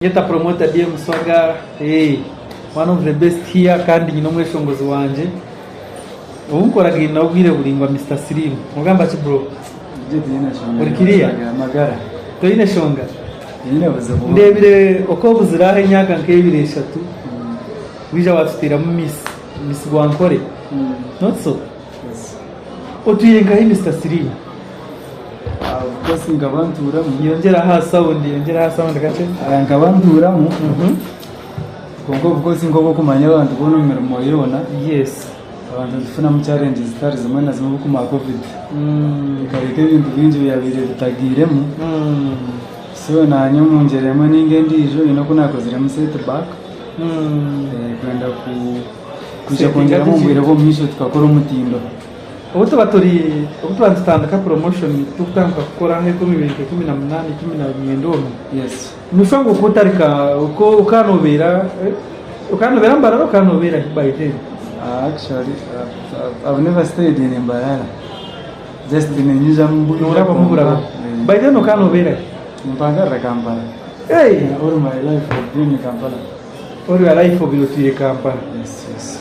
Nyeta promoter DM Swaga hey, one of the best here kandi nyine omweshongozi wangye ou nkoragaine nawe obwire buraingwa Mister Slim. Ogamba ki bro? Ori clear? Amagara. Toine shonga? Tinyine buzibu. Ndebire oku obuzire aha emyaka nk'ebiri eshatu waija watuteramu miss miss Rwankore. Not so? Yes. Otwire nkahi Mister Slim? Of course nkaba ntuuramu. Yongyera aha sound, yongyera aha sound kakye. Ah, nkaba ntuuramu. Kwonka of course nk'obu okumanya abantu boona omu mirimo yoona, Yes. abantu nitufunamu challenges zitari zimwe na zimwe obukumara covid. Ekareeta ebintu bingi ebyabaire bitagiiremu. So naanye omu ngyeri emwe ninga endiijo haine oku naakoziremu setback. Eh, kwenda ku kwija kwongyeramu omu bwire bw'omu maisho tukakora omutindo. Obu tuba turi obu tuba nitutandika promotion turikutandika kukora nka 2018, 19 omu. Yes. Noshusha ngu okaba otari ka okaba nobeera okaba nobeera Mbarara okaba nobeera hi by then? Actually I've never stayed in Mbarara. Just ninyijamu bwija Norabamu buraba. By then okaba nobeera hi? Nimpangarira Kampala. Hey! All my life I've been in Kampala. All your life obaire otwire Kampala. Yes, yes.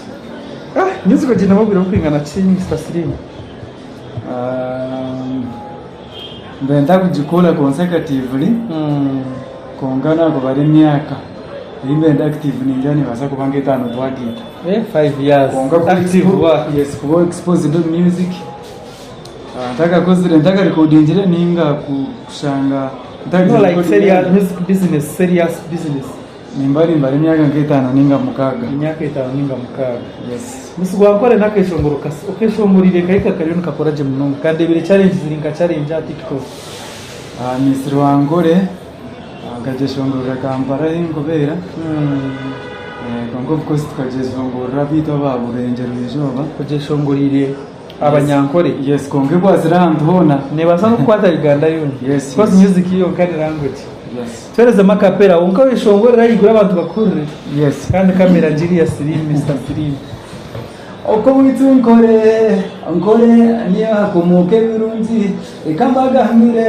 Ah, music ogiinemu obwire burikwingana ki Mister Slim? Um, mbe ntakugikora consecutively kwonka nakubara emyaka ei mbe ndi active ningira nibaasa kuba nk'etaano twagiita. Eh, 5 years. Kwonka kuba Active work. Yes, kuba exposed omu music ah, ntakakozire ntakarekodingire ninga kushanga No like serious music business, serious business. Nimba nimbara emyaka nk'etaano ninga mukaaga. Emyaka etaano ninga mukaaga. Yes. Musi gwa Nkore n'akeshongoro kasi okeshongoriire kahika kariyo nikakora gye munonga kandi ebire challenge ziri nka challenge aha TikTok. Ah, Miss Rwankore ah, nkagyeshongorera Kampala ahi nkubeera. Eh, kwonka of course tukagyeshongorera abaitu aba Burengyerwa izooba. Ogyeshongoriire Abanyankore. Yes, kwonka ekwatsire ahantu hoona. Nebaasa n'okukwata Uganda yoona. Yes, Because yes. music yonka ni language. Yes. Tuherezemu acapella kwonka oyeshongorere ahaiguru abantu bakuhurire. Yes. Kandi kamera ngiriya Slim, Mister Slim. Okwo bwaitu nkore, nkore niyo hakomooka ebirungi, reka mbagambire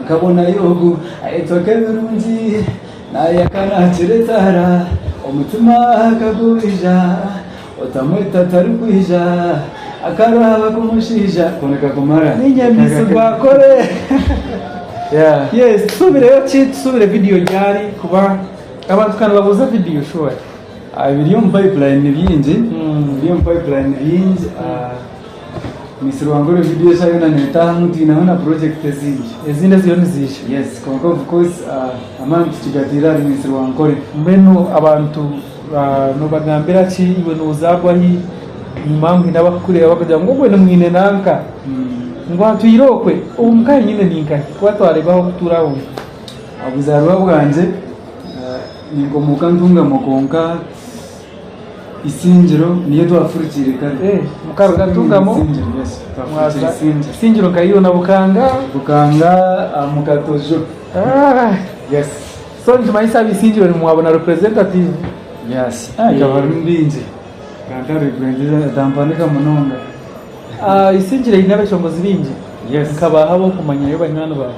nkabonayo ogu ayetweka ebirungi, nayaka nakira etaara, omutima akagwija. Otamweta tarikwija akaraba kumushaija kwonka kakumara. Ninyamisi gwakore. Yeah. Yes, tusubireyo ki tusubire video ryari kuba abantu kandi babuuza video sure. Ah, Ebiri omu pipeline ni bingi. Ebiri omu pipeline ni bingi. Ah, Miss Rwangore video esha yoona neetaahamu twineho na project ezindi. Ezindi eziriyo niziija. Yes, kwonka of course ah, amaani tukigatiire ahari Miss Rwankore. Mbwenu abantu Noobagambira ki? Iwe noozaarwa hi? Enyima ngu haine abarikukureeba barikugira ngu ogwe ni mwine nanka, ngu atwire okwe. Omu ka henyine ni nkahi? Kuba twareeba ah'okutuura honka. Obuzaarwa bwangye ninkomoka Ntungamo kwonka Isingiro niyo twafurukiire kare. Mukaruga Ntungamo mwaza Isingiro nka yoona Bukanga? Bukanga Mukatojo. Yes. So nikimanyisa ab'Isingiro nimwabona representative? Yes, ah, barimu baingi kandi tampanika munonga. Ah, Isingiro eine abeshongozi baingi? Yes. Nka baaha ab'okumanyayo banywani baawe?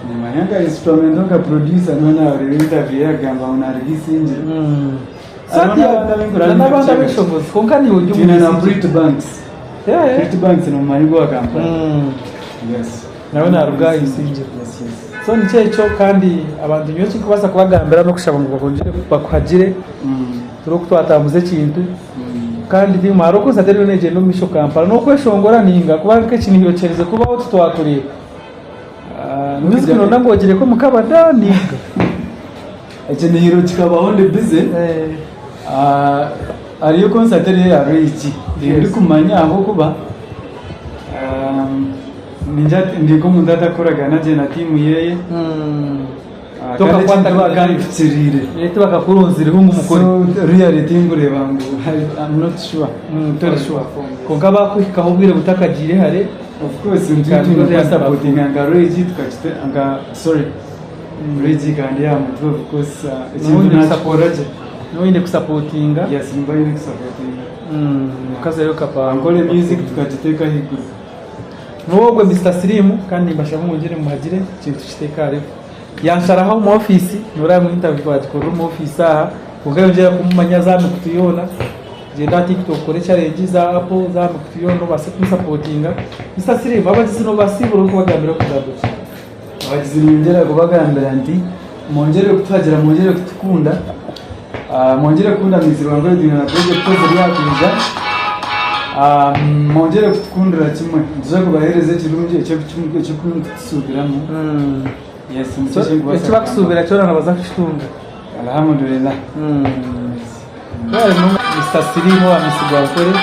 Nimanya nka instrumental nka producer niwe nahurira interview ye agamba ngu naruga Isingiro. So Hariho na n'abandi abu nkuraba n'abandi nibakukira. abeshongozi kwonka niiwe ori Twine na Omunyisingiro. Brit Banks. Yeah. Brit Banks nomumanyi gwa Kampala. Yes. Nawe naruga aha Isingiro. Yes, yes. So nikyo ekyo kandi abantu nyowe ekinkubaasa kubagambira n'okushaba ngu bakongyere bakuhagire turebe oku twatambuza ekintu kandi tiimu hariho concert eriyo negyenda omu maisho Kampala n'okweshongora ninga kuba nk'ekinihiro kiherize kubaho titwakureeba. Ah, Music noona ngu ogireke omu kabada ninga? Ekinihiro kikabaho ndi busy. Ah, hariyo concert eriyo eya Ray G. Tindikumanya ahabw'okuba ah, Ningira ndi nk'omuntu atakukoragana gye na tiimu yeeye. Ah, kandi Tokakwata ekintu bakampikiriire. Eh, tibakakurunzireho ngu mukore. So really tinkureeba ngu I'm not sure. Tori sure. Kwonka bakuhikaho obwire butakagiire hare. Of course nitwe twine supportinga nka Reggie tukakite nka sorry Reggie kandi aha mutwe of course ah, ekintu Noine nakikora gye. Noine kusapotinga. Yes, nimba nyine kusapotinga. Okazayo okapa. Ankole music tukagiteeka ahaiguru. Niwe ogwe Mister Slim kandi nimbashaba mwongyere muhagire ekintu kiteeke aha level. Yansharaho omu ofiisi, noreeba ngu interview twagikorera omu ofiisi aha, kwonka yongyera kumumanya za mikutu yoona, gyenda aha TikTok okore challenge za Apple, za mikutu yoona obaase kumusapotinga. Mister Slim, abagizi nobasiibura orikubagambira kugambo ki? Abagizi niinyongyera kubagambira nti mwongyere kutuhagira, mwongyere kutukunda, mwongyere kukunda Miss Rwankore twine na project eziri aha kwija, mwongyere kutukundira kimwe, nituza kubaheereza ekirungi ekyokutusuubiramu. Yes, nikyo eki ndikubaasa Eki bakusuubira kyona nibaza kukitunga. Alhamdulillah. Mwebale munonga Mister Sirimu owa Miss Rwankore.